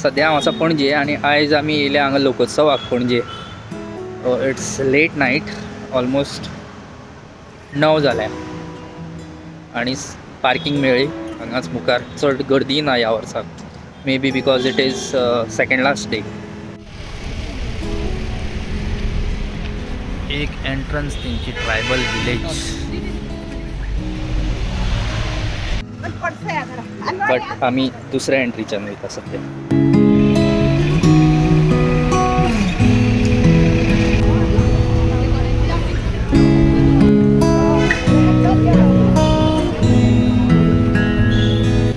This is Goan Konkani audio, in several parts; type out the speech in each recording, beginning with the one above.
सद्या हांव आसा पणजे आनी आयज आमी येयले हांगा लोकोत्सवाक Panaji. It's late night, almost 9 जाल्या आनी पार्कींग मेळ्ळी हांगाच मुखार. चड गर्दी ना ह्या वर्साक, maybe because it is second last day. एक एंट्रन्स तेंची ट्रायबल विलेज, बट आमी दुसऱ्या एंट्रीच्यान वयता सद्या.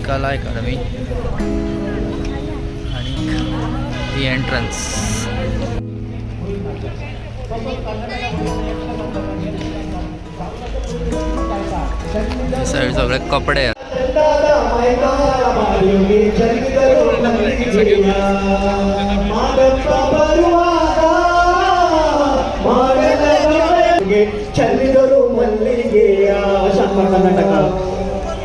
कला अकादमी आणि ही एंट्रन्स. साईड सगळे कपडे. कर्नाटका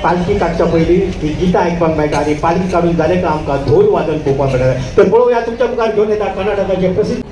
पालखी काडच्या पयलीं ही गितां आयकपाक मेळटा आनी पालखी काडून जालें काय आमकां धोल वादन पळोवपाक मेळटा. तर पळोवया तुमच्या मुखार घेवन येता कर्नाटकाचे प्रसिद्ध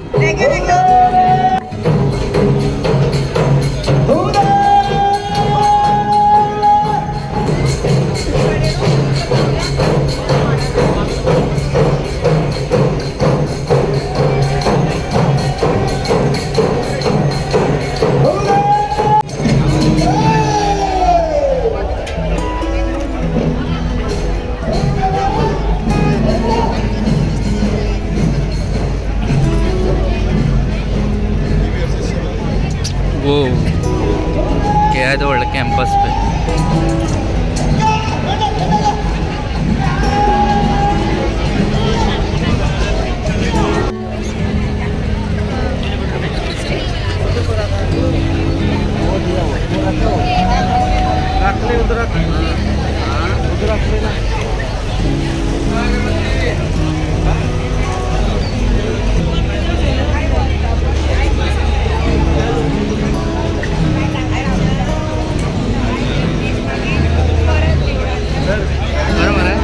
वो क्या है तो व्हडलं कॅम्पस पे. बरोबर आहे.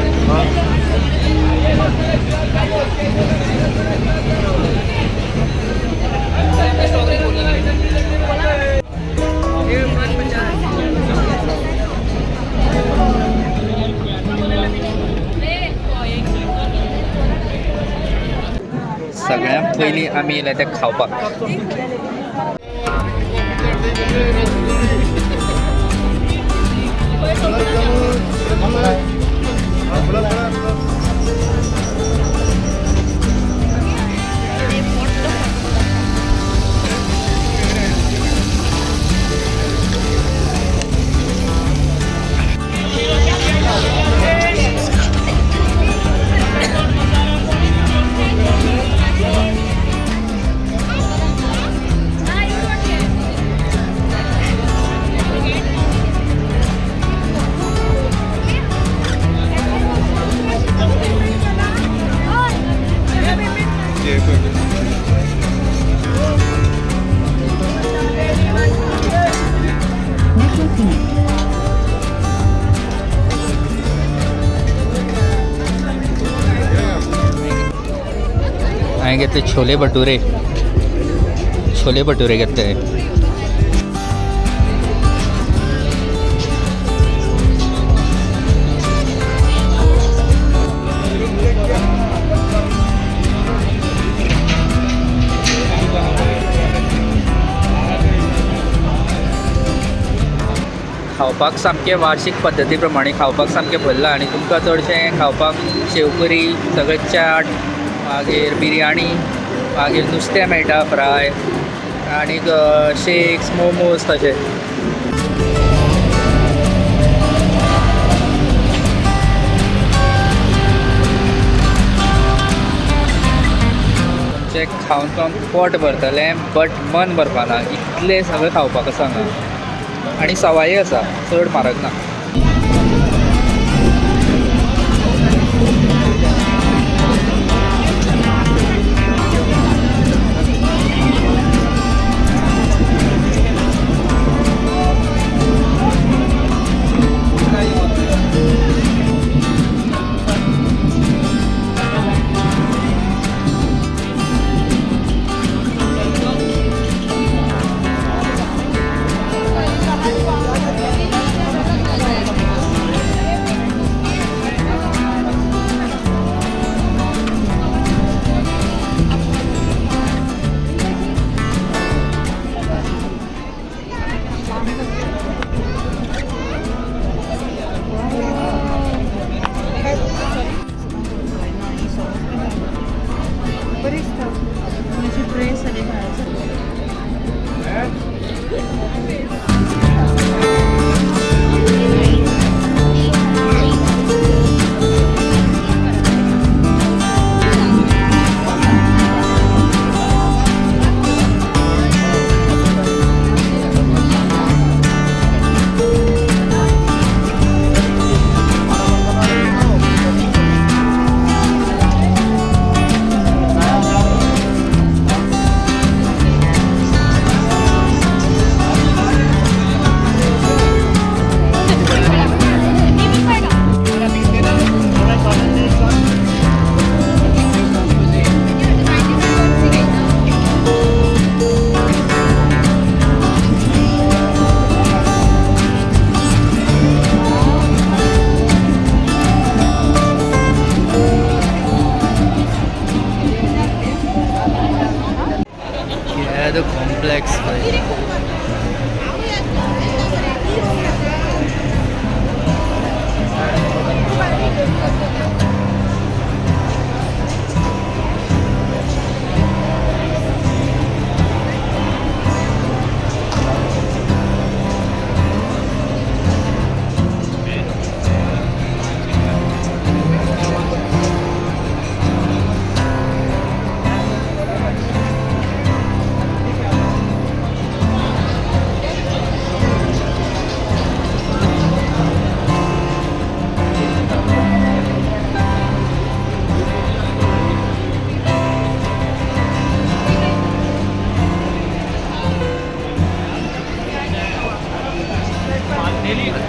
सगळ्यात पयलीं आमी येयले ते खावपाक. हांवें घेतले छोले भटुरे. छोले भटुरे घेतले. खावपाक सामकें वार्षिक पद्दती प्रमाणे खावपाक सामकें भरलां आनी तुमकां चडशें खावपाक शेवपुरी, सगळें चाट, मागीर बिरयाणी, मागीर नुस्तें मेळटा फ्राय आनीक शेक्स, मोमोज तशें. तुमचें खावन खावन पोट भरतलें बट मन भरपाना, इतलें सगळें खावपाक आसा हांगा आनी सवाय आसा, चड म्हारग ना.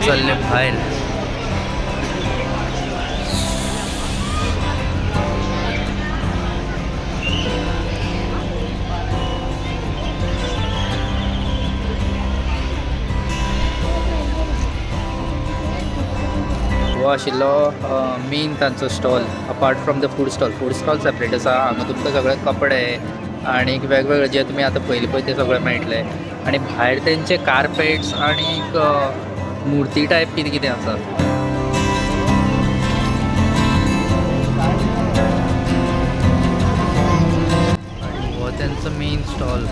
चल्ले भायर. हो आशिल्लो मेन तांचो stall apart from the food stall. Food stall separate आसा. हांगा तुमकां सगळे कपडे आनी वेगवेगळे जे तुमी आतां पयले पळय ते सगळे मेळटले. आनी भायर तेंचे कार्पेट्स आनी मुर्ती टायप कितें कितें आसा. आनी हो तेंचो main stall.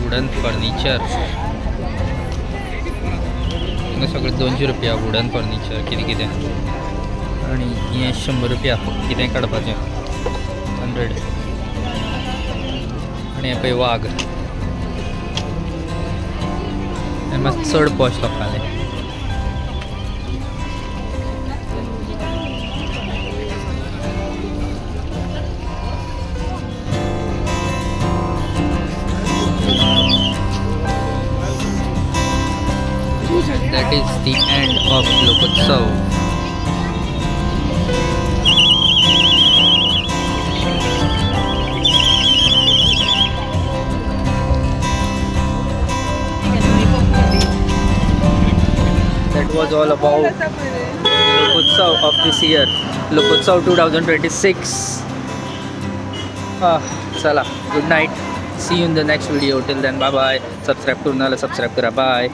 Wooden furniture हांगा सगळें 200 रुपया वुडन फर्निचर कितें कितें. आनी हें 100 रुपया कितें काडपाचें 100. आनी हें पळय वाग, हें मातशें चड posh लोकांलें. That is the end of Lokotsav. That was all about Lokotsav of this year. Lokotsav 2026. चला, good night. See you in the next video. Till then, bye bye. Subscribe करून आलं सबस्क्राईब करा. बाय.